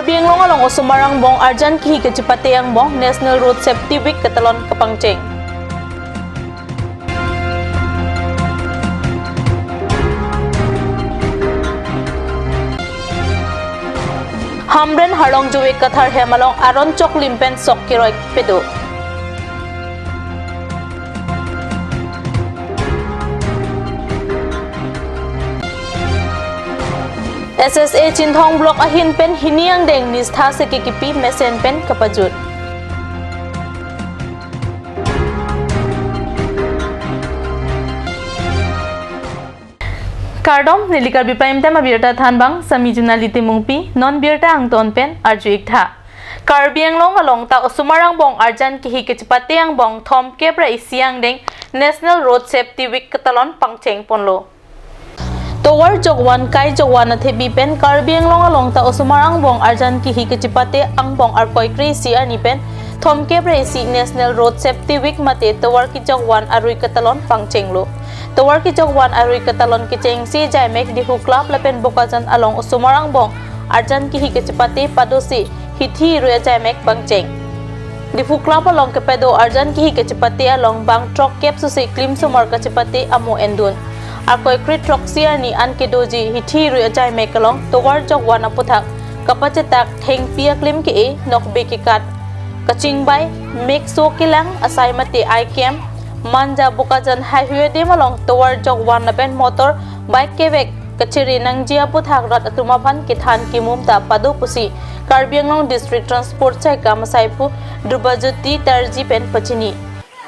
Karbi Anglong along Osumarang bong arjan ki ke chipate ang bong National Road Safety Week katalon kapangcheng. Hamren Harlong jowe kathar hemalong aron chok limpen sok kiroi pedo. SSA Chinthong block ahin pen hiniang deng nistha se kikipi mesen pen kapajut. Kardom nilikar bipaim tema birta thanbang samijuna lite mungpi non birta angton pen arju iktha. Karbi Anglong along ta Osumarang bong arjan kihi kechipate ang bong thom kebra isiang deng National Road Safety Week katalon pangcheng ponlo. Towar jogwan kai jogwan athebi pen Karbi Anglong along ta Osumarang bong arjan ki hi kechipate ang bong arkoi kri si ani pen thom ke bre si National Road Safety Week mate towar ki jogwan arui katalon pangchenglo. Towar ki jogwan arui katalon ki cheng si jaimek di hu club lapen bokajan along Osumarang bong arjan ki hi kechipate padosi hithi ruya jaimek pangcheng. Difu club along kepedo arjan ki hi kechipate along bang truck kep susi klim sumar kechipate amo endun. Arkoi kri truck siani an ke doji hithi rui ajai mekalong towar jok wana puthak kapachetak theng pia klim ke e nok be ke kat kaching bai mek so kilang asai mate I camp manja bokajan highway de malong towar jok wana pen motor bike ke vek kachiri nangjia puthak rat atuma phan ke than ki mum ta pado pusi Karbi Anglong district transport chai ka masaipu Drubajoti Tarji pen pachini.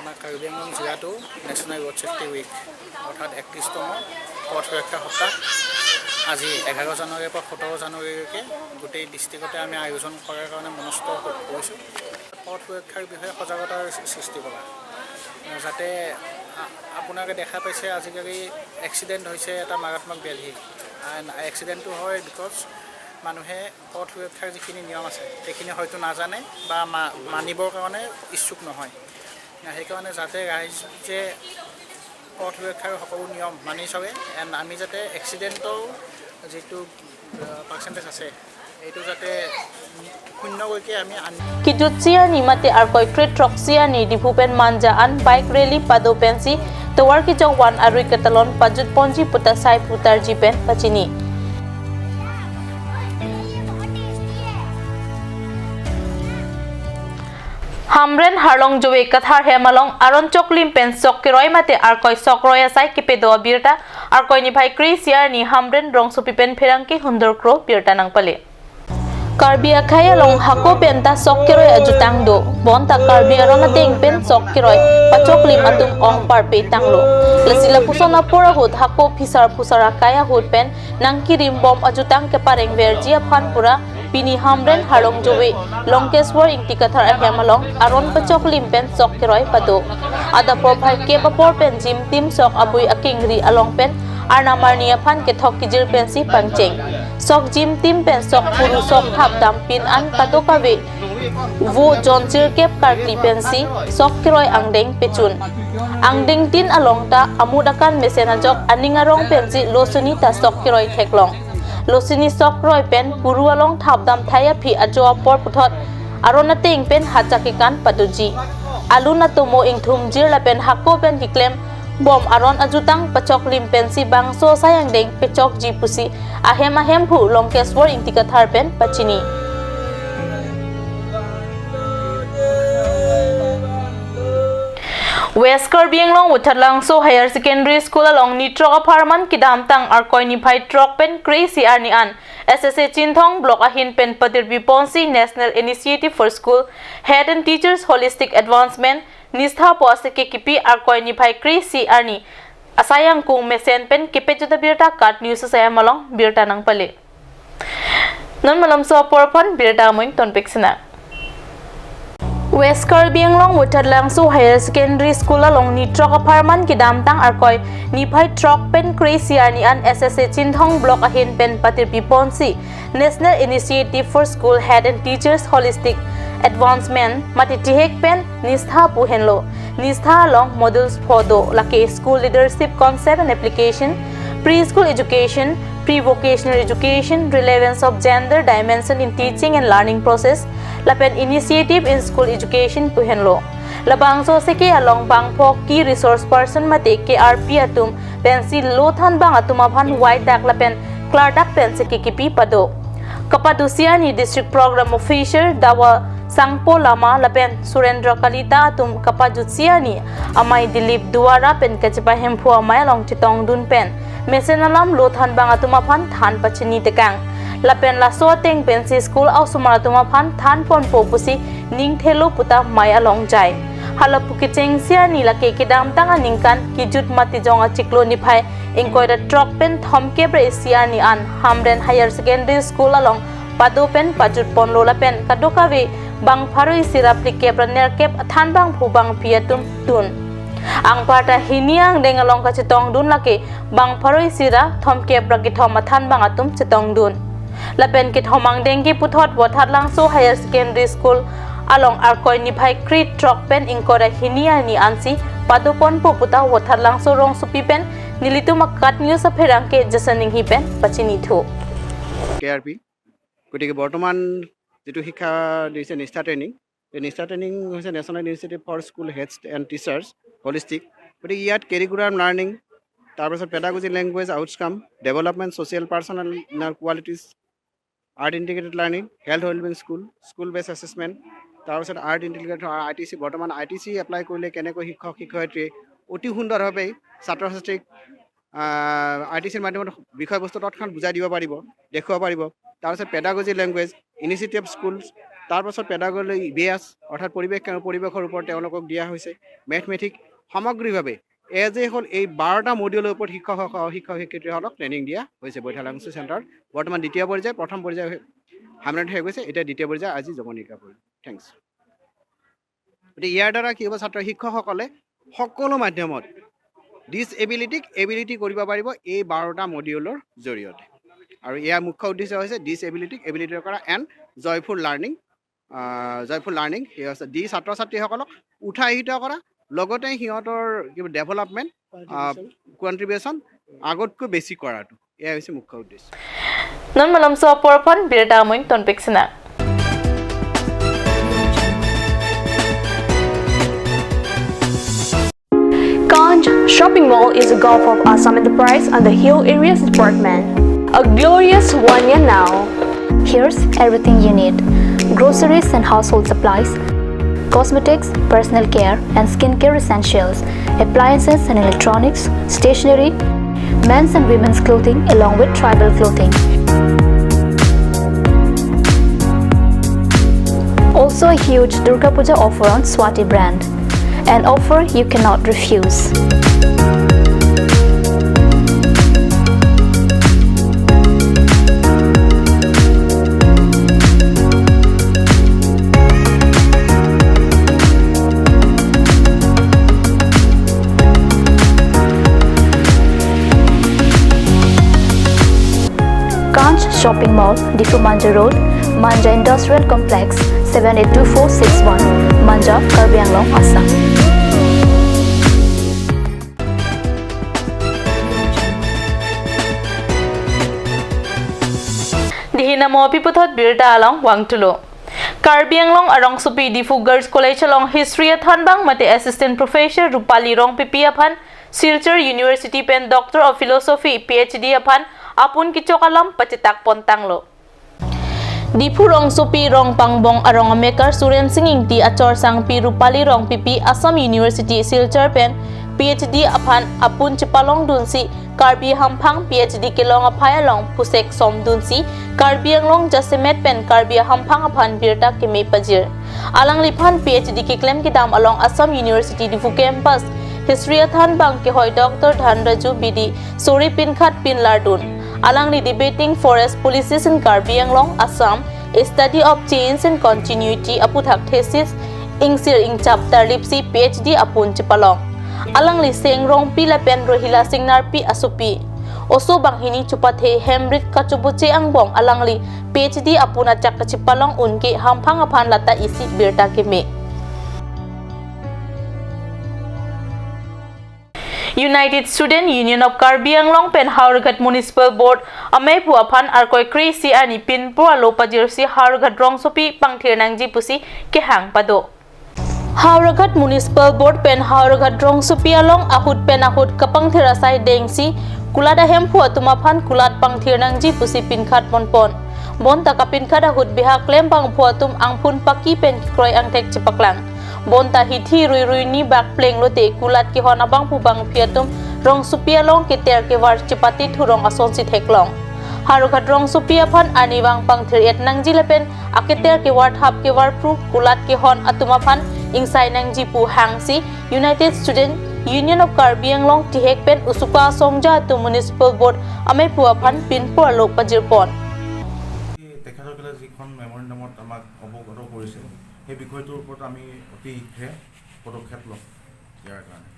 আমাৰ কাৰ্বি আংলং জিলাটো national road safety week অৰ্থাৎ 31তম পথ সুৰক্ষা সপ্তাহ আজি 11 জানুৱাৰীৰ পৰা 17 জানুৱাৰীলৈকে গোটেই ডিষ্ট্ৰিক্টতে আমি আয়োজন কৰাৰ কাৰণে মনস্থ কৰিছোঁ। পথ সুৰক্ষাৰ বিষয়ে সজাগতাৰ সৃষ্টি কৰা, যাতে আপোনালোকে দেখা পাইছে আজিকালি এক্সিডেণ্ট হৈছে এটা মাৰাত্মক ব্যাধি। এক্সিডেণ্টটো হয় because মানুহে পথ সুৰক্ষাৰ যিখিনি নিয়ম আছে সেইখিনি হয়তো নাজানে বা মানিবৰ কাৰণে ইচ্ছুক নহয়। সেইকাৰণে যাতে ৰাইজে পথ সুৰক্ষাৰ সকলো নিয়ম মানি চলে এণ্ড আমি যাতে এক্সিডেণ্টৰ যিটো পাৰ্চেণ্টেজ আছে এইটো যাতে শূন্যলৈকে আমি কিজুচিয়ানি mate arkoi kri truck siani diphupen manja an bike rally pado pensi towar ki jongwan arui katalon pajut ponji puta sai putar jipen pachini. Hamren Harlong jowe kathar hemalong aron choklim pen sok kiroi mate arkoi sok roya sai kipedo birta arkoi ni bhai kri siani hamren rong supi pen pherang ke hundor kro birta nangpale. Karbi akhai along hako pen ta sok kiroi ajutang do bon ta Karbi aron ateng pen sok kiroi pachoklim atum ong par pe tanglo lasila pusona pora hut hako phisar phusara kaya hut pen nangki rimbom ajutang ke pareng verjia phanpura pini hamren Harlong jowe Longkeswar ingti kathar ahemalong aron pachok limpen sok kiroi pado ada por bhai ke por pen jim tim sok abui akingri along pen arnamarnia phan ke thok kijir pen si pangcheng sok jim tim pen sok puru sok thap dam pin an pado kawe wo jonchir kep karkli pen si sok kiroi angdeng pechun angdeng tin along ta amudakan mesena jok aningarong pen si losuni ta sok kiroi theklong losini sok roi pen puru along thapdam thaya phi ajoa por puthot arona teng pen hachaki kan paduji aluna tomo ingthum jir la pen hako pen kiklem bom aron ajutang pachok lim pen si bangso sayang deng pechok ji pusi ahem ahem phu Longkeswar ingtika thar pen pachini. West Karbi Anglong Utharlangso Higher Secondary School along Nitrok Aparman kidam tang arkoi ni bhai truck pen crazy arni an SSA Chinthong block ahin pen padir biponsi National Initiative for School Head and Teachers Holistic Advancement nistha poase ke kipi arkoi ni bhai crazy arni asayang kung mesen pen kipe juda birta kat news saya malong birta nang pale non malam so porpon birta moin tonpiksina. West Karbi Anglong Utharlangso Higher Secondary School along Nitrok Aparman kidam tang arkoi ni bhai truck pen crazy arni an SSA Chinthong block ahin pen patir biponsi National Initiative for School Head and Teachers Holistic Advancement mati tihek pen nistha puhenlo nistha along models for do lake school leadership concept and application preschool education Pre vocational education, relevance of gender dimension in teaching and learning process lapen initiative in school education puhenlo labang so se ke along bang pho ki resource person mate KRP atum pencil lo than bang atuma phan white dak lapen klar dak pencil ki kipi pado Kapadusia ni district program officer Dawa Sangpo Lama lapen Surendra Kalita atum Kapajusia ni amai Dilip Duara pen kachipa hemphu amai along chitong dun pen mesenalam lo than bang atuma phan than pachini tekang lapen laso teng pensi school au sumara tuma phan than pon popusi ningthelo puta mai along jai halapu ki chengsia ni lake ki dam tanga ningkan ki jut mati jonga chiklo ni phai ingkoida truck pen thomke bre sia ni an Hamren higher secondary school along pado pen pajut ponlo la pen kadokawe bang pharoi sirapli kepra nerkep than bang phubang piatum tun ang pata hiniang dengalong ka chitong dun lake bang pharoi sira thomke pra ki thoma than bang atum chitong dun lapen ki thomang dengki puthot bothat langso higher secondary school along arkoi ni bhai kri truck pen ingkora hinia ni ansi padopon poputa wothat langso rong supi pen nilitu makat news apherang ke jasaning hi pen pachini tho KRP গতিকে বৰ্তমান যেটো শিক্ষা দিছে নিষ্ঠা training, এই নিষ্ঠা training হৈছে national institute for school heads and teachers holistic. গতিকে ইয়াত কেৰিকুলাম লাৰ্ণিং, তাৰপাছত pedagogy, language, outcome development, social personal qualities, art integrated learning, health wellbeing, school school base assessment, তাৰপাছত art integrated I T C. বৰ্তমান I T C apply কৰিলে কেনেকৈ শিক্ষক শিক্ষয়িত্ৰীয়ে অতি সুন্দৰভাৱে ছাত্ৰ ছাত্ৰীক I T চিৰ মাধ্যমত বিষয়বস্তু তৎক্ষণাত বুজাই দিব পাৰিব, দেখুৱাব পাৰিব। তাৰপাছত পেডাগজি লেংগুৱেজ, ইনিচিয়েটিভ স্কুলছ, তাৰপাছত পেডাগজি ই বি এছ অৰ্থাৎ পৰিৱেশৰ ওপৰত তেওঁলোকক দিয়া হৈছে, মেথমেটিক, সামগ্ৰিকভাৱে এজ এ হ'ল এই 12টা মডিউলৰ ওপৰত শিক্ষক শিক্ষয়িত্ৰীসকলক ট্ৰেইনিং দিয়া হৈছে বৈঠালাংছু চেণ্টাৰত। বৰ্তমান দ্বিতীয় পৰ্যায়, প্ৰথম পৰ্যায় হামৰেড হৈ গৈছে, এতিয়া দ্বিতীয় পৰ্যায় আজি জমনিকা পৰিল। Thanks. গতিকে ইয়াৰ দ্বাৰা কি হ'ব, ছাত্ৰ শিক্ষকসকলে সকলো মাধ্যমত ডিছএবিলিটিক এবিলিটি কৰিব পাৰিব এই 12টা মডিউলৰ জৰিয়তে। আৰু ইয়াৰ মুখ্য উদ্দেশ্য হৈছে ডিছএবিলিটিক এবিলিটি কৰা এণ্ড জয়ফুল লাৰ্ণিং সেই হৈছে দি ছাত্ৰ ছাত্ৰীসকলক উৎসাহিত কৰা, লগতে সিহঁতৰ কিবা ডেভেলপমেণ্ট কণ্ট্ৰিবিউশ্যন আগতকৈ বেছি কৰাটো, এয়াই হৈছে মুখ্য উদ্দেশ্য। নন মলম so porpon birda moin tonpiksina. Ganj Shopping Mall is a gulf of Assam Enterprise and the Hill Areas Department. A glorious 1 year now. Here's everything you need: groceries and household supplies, cosmetics, personal care and skincare essentials, appliances and electronics, stationery, men's and women's clothing along with tribal clothing. Also a huge Durga Puja offer on Swati brand, an offer you cannot refuse. Ganj Shopping Mall, Diphu Manja Road, Manja Industrial Complex, 782461, Manja, Karbi Anglong, Assam. Dihina mo piputhot birta along wangtulo. Karbi Anglong arong supi Diphu Girls College along history athan bang mate assistant professor Rupali Rong pipi aphan Silchar University pen Doctor of Philosophy PhD aphan apun kichokalam pachitak pontanglo. Diphu Rong Supi Rong Pangbong arong Amekar Suren Singh Ingti achor sang pi Rupali Rong pipi Assam University Silchar pen PhD aphan apun chipalong dunsi Karbi Hamphang PhD kelong aphaya long Phusek Som dunsi Karbi Anglong Jasemet pen Karbi Hamphang aphan birta keme pajir alang liphan PhD ki claim ki dam along Assam University Diphu campus history athan bang ke hoi Dr. Dhanraju BD Sori Pinkhat Pinlardun alang ni debating forest policies in Karbi Anglong Assam, a study of change and continuity aputhak thesis ingsir ing chapter lipsi PhD apun chipalong alang li sengrong pi lapen rohila singnar pi asupi oso banghini chupathe hemrit kachubuche angbong alang li PhD apuna chakachipalong unki hamphang aphan lata isi birta ke me. United Student Union of Karbi Anglong pen Howraghat Municipal Board amei pu aphan arkoi krisi ani pinpur alo pajir si Howraghat Rongsopi pangthir nangji pusi ke hang pado. Howraghat Municipal Board pen Howraghat Rongsopi along ahut pen ahut kapangthir asai dengsi kulada hem pu atumaphan kulat pangthir nangji pusi pinkhat monpon. Bon taka pinkhat ahut biha klem bang pu atum angphun paki pen kroi angthek chipaklang. Bonta hithi rui rui ni bak pleng lote kulat ki hona bang pu bang phiatum rong supia long ke ter ke war chipati thurong ason si theklong. Harughat rong supia phan ani bang pang thir et nang jilepen aketer ke war thap ke war pru kulat ki hon atuma phan ingsai nang ji pu hang si United Student Union of Karbi Anglong tihek pen usuka songja tu Municipal Board ame pu phan pin pu alok pajir pon. তেখেতসকলে যিখন মেমৰেণ্ডামত আমাক অৱগত কৰিছে সেই বিষয়টোৰ ওপৰত আমি অতি শীঘ্ৰে পদক্ষেপ ল'ম ইয়াৰ কাৰণে।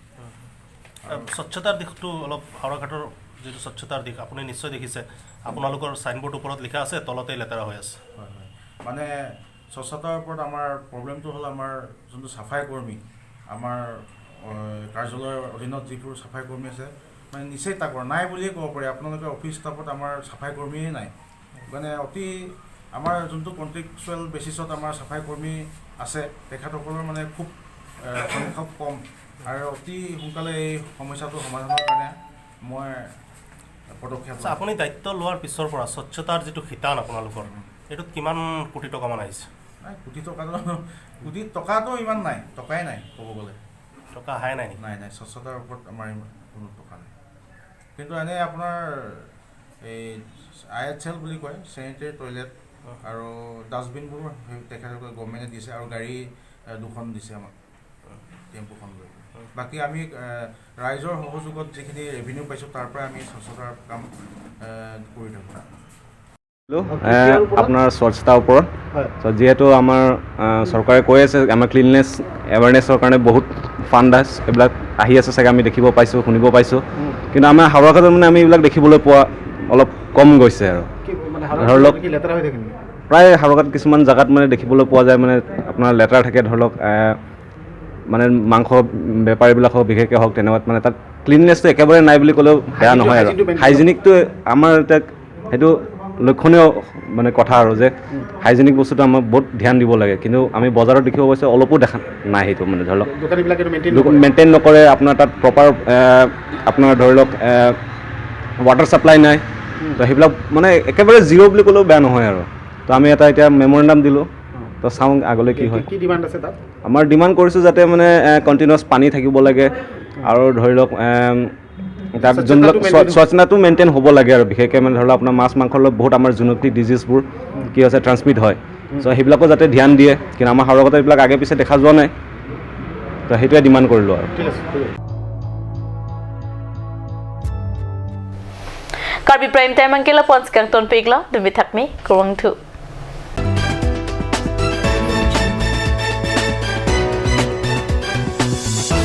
স্বচ্ছতাৰ দিশটো অলপ হাওৰাঘাটৰ যিটো স্বচ্ছতাৰ দিশ আপুনি নিশ্চয় দেখিছে, আপোনালোকৰ চাইনবোৰ্ড ওপৰত লিখা আছে, তলতেই লেতেৰা হৈ আছে। হয় হয়, মানে স্বচ্ছতাৰ ওপৰত আমাৰ প্ৰব্লেমটো হ'ল আমাৰ যোনটো চাফাই কৰ্মী, আমাৰ কাৰ্যালয়ৰ অধীনত যিবোৰ চাফাই কৰ্মী আছে মানে নিচেই তাকৰ নাই বুলিয়ে ক'ব পাৰি। আপোনালোকে অফিচ ষ্টাফত আমাৰ চাফাই কৰ্মীয়ে নাই, মানে অতি আমাৰ যোনটো কণ্ট্ৰেকচুৱেল বেচিছত আমাৰ চাফাই কৰ্মী আছে তেখেতসকলৰ মানে খুব সংখ্যক কম আৰু অতি সোনকালে এই সমস্যাটো সমাধানৰ কাৰণে মই পদক্ষেপ। আপুনি দায়িত্ব লোৱাৰ পিছৰ পৰা স্বচ্ছতাৰ যিটো শিতান আপোনালোকৰ এইটোত কিমান কোটি টকামান আহিছে? নাই, কোটি টকাটো ইমান নাই, টকাই নাই ক'ব গ'লে। টকা অহাই নাই নেকি? নাই নাই, স্বচ্ছতাৰ ওপৰত আমাৰ কোনো টকা নাই। কিন্তু এনেই আপোনাৰ এই IHL বুলি কয়, চেনিটেৰী টয়লেট আৰু ডাষ্টবিনবোৰ তেখেতলোকে গভৰ্ণমেণ্টে দিছে আৰু গাড়ী দুখন দিছে আমাক, টেম্পুখন লৈ। বাকী আমি ৰাইজৰ সহযোগত যিখিনি ৰেভিনিউ পাইছোঁ তাৰ পৰাই আমি স্বচ্ছতাৰ কাম কৰি থাকোঁ। আপোনাৰ স্বচ্ছতাৰ ওপৰত যিহেতু আমাৰ চৰকাৰে কৈ আছে আমাৰ ক্লিননেছ এৱাৰনেছৰ কাৰণে বহুত ফাণ্ড আছে, এইবিলাক আহি আছে চাগে, আমি দেখিব পাইছোঁ, শুনিব পাইছোঁ। কিন্তু আমাৰ হাওৰাঘাটত মানে আমি এইবিলাক দেখিবলৈ পোৱা অলপ কম গৈছে আৰু ধৰি লওক প্ৰায় হাওৰাঘাট কিছুমান জেগাত মানে দেখিবলৈ পোৱা যায়, মানে আপোনাৰ লেতেৰা থাকে, ধৰি লওক মানে মাংস বেপাৰীবিলাক হওক বিশেষকৈ হওক তেনেকুৱাত মানে তাত ক্লিননেছটো একেবাৰে নাই বুলি ক'লেও বেয়া নহয় আৰু হাইজেনিকটো আমাৰ এতিয়া সেইটো লক্ষণীয় মানে কথা আৰু যে হাইজেনিক বস্তুটো আমাক বহুত ধ্যান দিব লাগে। কিন্তু আমি বজাৰত দেখিব পাইছোঁ অলপো দেখা নাই সেইটো, মানে ধৰি লওক মেইনটেইন নকৰে। আপোনাৰ তাত প্ৰপাৰ আপোনাৰ ধৰি লওক ৱাটাৰ ছাপ্লাই নাই, তো সেইবিলাক মানে একেবাৰে জিৰ' বুলি ক'লেও বেয়া নহয় আৰু। তো আমি এটা এতিয়া মেমৰেণ্ডাম দিলোঁ, তো চাওঁ আগলৈ কি হয়। কি ডিমাণ্ড আছে তাত? আমাৰ ডিমাণ্ড কৰিছোঁ যাতে মানে কণ্টিনিউৱাছ পানী থাকিব লাগে আৰু ধৰি লওক তাত যোনবিলাক স্বচ্ছতাটো মেইনটেইন হ'ব লাগে আৰু বিশেষকৈ মানে ধৰি লওক আপোনাৰ মাছ মাংসৰ লগত বহুত আমাৰ জুনটিক ডিজিজবোৰ কি হৈছে ট্ৰান্সমিট হয়, চ' সেইবিলাকো যাতে ধ্যান দিয়ে। কিন্তু আমাৰ হাওৰাঘাটত এইবিলাক আগে পিছে দেখা যোৱা নাই, তো সেইটোৱে ডিমাণ্ড কৰিলোঁ আৰু। Karbi Prime Time angkela pons kang ton pegla dumi thakmi kurang thu.